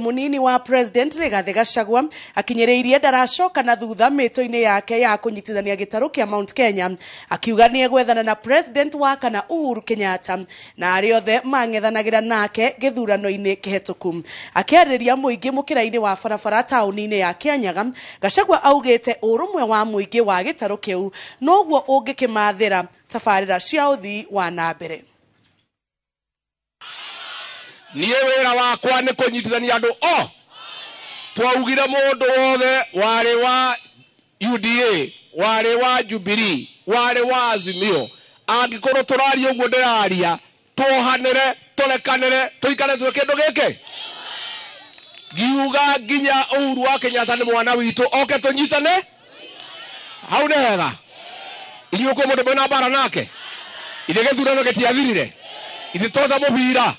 Munini wa President Rigathi Gachagua akinyĩrĩirie ndaracoka na thutha mĩtũ-inĩ yake ya kũnyitithania gĩtarũ kĩa Mount Kenya, akiuga nĩ egwethana na President wa kana Uhuru Kenyatta na arĩa othe mang'ethanagĩra nake gĩthurano-inĩ kĩhetũku. Akĩarĩria mũingĩ mũkĩra-inĩ wa barabara taũni-inĩ ya Kianyaga, Gachagua augĩte ũrũmwe wa mũingĩ wa gĩtarũ kĩu noguo ũngĩkĩmathĩra tabarĩra cia ũthii wa na mbere. Niĩ wĩra wakwa nĩ kũnyitithania andũ o twaugire mũndũ wothe warĩ wa UDA, warĩ wa Jubilee, warĩ wa Azimio, angĩkorwo tũraria ũguo ndĩraria, tuohanĩre, tũrekanĩre, tũikare twĩ kĩndũ gĩkĩ. Ngiuga nginya Uhuru wa Kenyatta nĩ mwana witũ, oke tũnyitane hau nĩ hega. Inyuĩ kwĩ mũndũ mwĩna mbara nake? Ithe gĩthurano gĩtiathirire, ithe tota mũbira.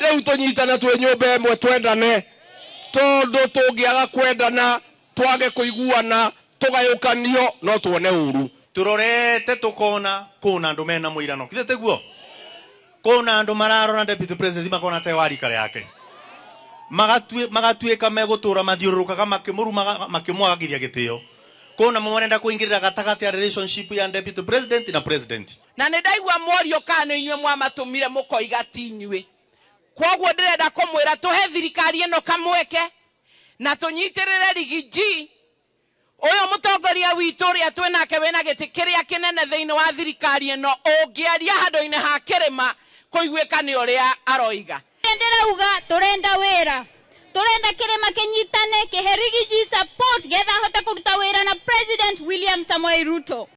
Rĩu tũnyitane twĩ nyũmba ĩmwe, twendane, tondũ tũngĩaga kwendana, twage kũiguana, tũgayũkanio, no tuone ũru. Turorete tukona kuna andu mena muirano kithe tiguo kuna andu mararora deputy president makona te wari kare yake magatuika megutura mathiururukaga makimurumaga makimwagagiria gitio kuna marenda kuingirira gatagati ya relationship ya deputy president na president. Na nĩ ndaigua mworio kana nĩ inyuĩ mwamatũmire mũkoiga ti inyuĩ, kwoguo ndĩrenda kũmwĩra tũhe thirikari ĩno kamweke na tũnyitĩrĩre Riggy ũyũ mũtongoria witũ ũrĩa twĩnake wĩna gĩtĩ kĩrĩa kĩnene thĩinĩ wa thirikari ĩno, ũngĩaria handũ-inĩ ha kĩrĩma kũiguĩka nĩ ũrĩa aroiga. Ndĩrauga tũrenda wĩra, tũrenda kĩrĩma kĩnyitane kĩhe Riggy support getha ahote kũruta wĩra na President William Samoei Ruto.